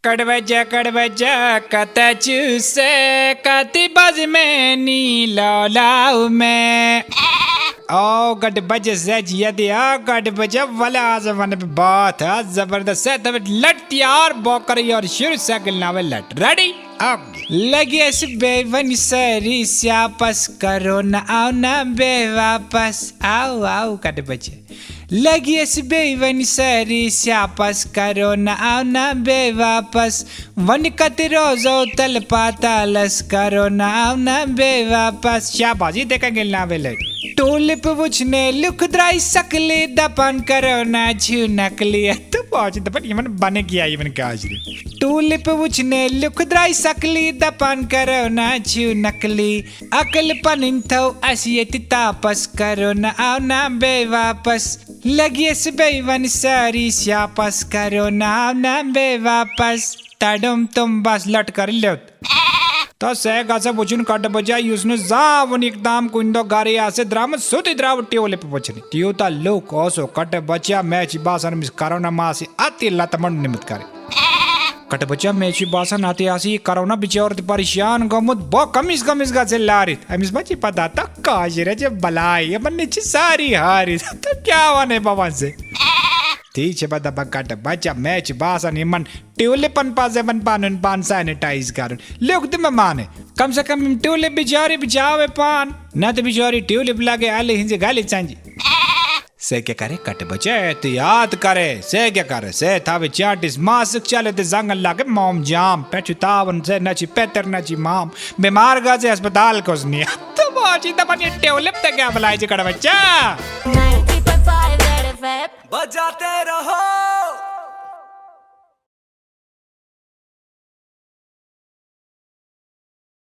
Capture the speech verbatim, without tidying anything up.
کڑ بچہ، کڑ بچہ، کتہ چھُ سے؟ کتہِ بزِ مےٚ نی لولاو مےٚ؟ او گڑ بچہ زج یدی، او گڑ بچہ، ولہ آز ونہٕ بہٕ باتھ، آز زبردست، سے تھاوِ لٹ تیار، بہٕ کرٕ یورٕ شروع، سے گِنٛدناوے لٹ۔ ریڈی؟ اوکے۔ لگیس بیٚیہِ وۄنۍ سٲری سیاپس، کرو نہٕ آو نہ بیٚیہِ واپس۔ آو، آو، کڑ بچہ۔ لگیس بیٚیہِ وۄنۍ سٲری سیاپس، کرو نہٕ آو نہ بیٚیہِ واپس۔ وۄنۍ کتہِ روزو تل پاتالس، کرو نہٕ آو نہ بیٚیہِ واپس۔ شاباش، یِتھے کٔنۍ گِنٛدناوے لٔڑۍ۔ ٹولپ وٕچھنے لُکھ درٛاے سکلی، دپان کرو نہ چھُ نقلی۔ تہٕ بہٕ چھُس دپان، یِمن بنہٕ گیا یِمن کاجرِ۔ ٹولپ وٕچھنے لُکھ درٛاے سکلی، دپان کرو نہ چھُ نقلی۔ عقل پنٕنۍ تھٲو اسہِ ییٚتہِ تاپس، کرو نہٕ آو نہ بیٚیہِ واپس۔ لگیس بیٚیہِ وۄنۍ سٲری سیاپس، کرو نہٕ آو نہ بیٚیہِ واپس۔ تڑم تم بس لٹ کر لیوٚت۔ تو سے گژھِ وٕچھُن کٹہٕ بچہ، یُس نہٕ زانٛہہ وُنیُک تام کُنہِ دۄہ گرے آسہِ درٛامُت، سیوٚدُے درٛاو ٹیولپ وٕچھنہِ۔ تیوٗتاہ لوٗکھ اوسُکھ کٹہٕ بچہ، مےٚ چھِ باسان أمِس کرونا ما آسہِ اَتی لتہٕ منٛڈ نِمُت کرِ۔ کٹہٕ بچہ، مےٚ چھُ باسان اَتہِ آسہِ یہِ کرونا بِچور تہِ پریشان گوٚمُت۔ بہٕ کٔمِس کٔمِس گژھِ لارِتھ؟ أمِس ما چھِ پتہ، تہٕ کٲشِر چھِ بلاے، یِمن نِش چھِ ساری ہٲرِتھ۔ تہٕ کیٛاہ وَنَے بہٕ وۄنۍ ژےٚ؟ تی چھِ بہٕ دَپان، کٹہٕ بچہ، مےٚ چھِ باسان یِمن ٹیولپن پزِ یِمن پنُن پان سینیٹائز کرُن۔ لیوٚکھ تہِ مےٚ مانَے۔ کم سے کم یِم ٹیولپ بِچارِ بچاوے پان، نتہٕ بِچارِ ٹیولپ لگے الہِ ہٕنٛزِ گلہِ ژنجہِ۔ سے کیٛاہ کرے کٹہٕ بچہ، احتیاط کرے۔ سے کیٛاہ کرے؟ سے تھاوِ چانٹِس ماسک، چلے تہٕ زنگن لگے موم جام۔ پٮ۪ٹھ چھُ تاون، سے نہ چھِ پٮ۪تر نہ چھِ مام۔ بیمار گژھِ ہسپتال کُس نِیہِ؟ تہٕ بہٕ چھُس دپان، یہِ ٹیولپ تہِ کیٛاہ بلاے چھِ کٹہٕ بچہ؟ ninety point five Red F M. बजाते रहो।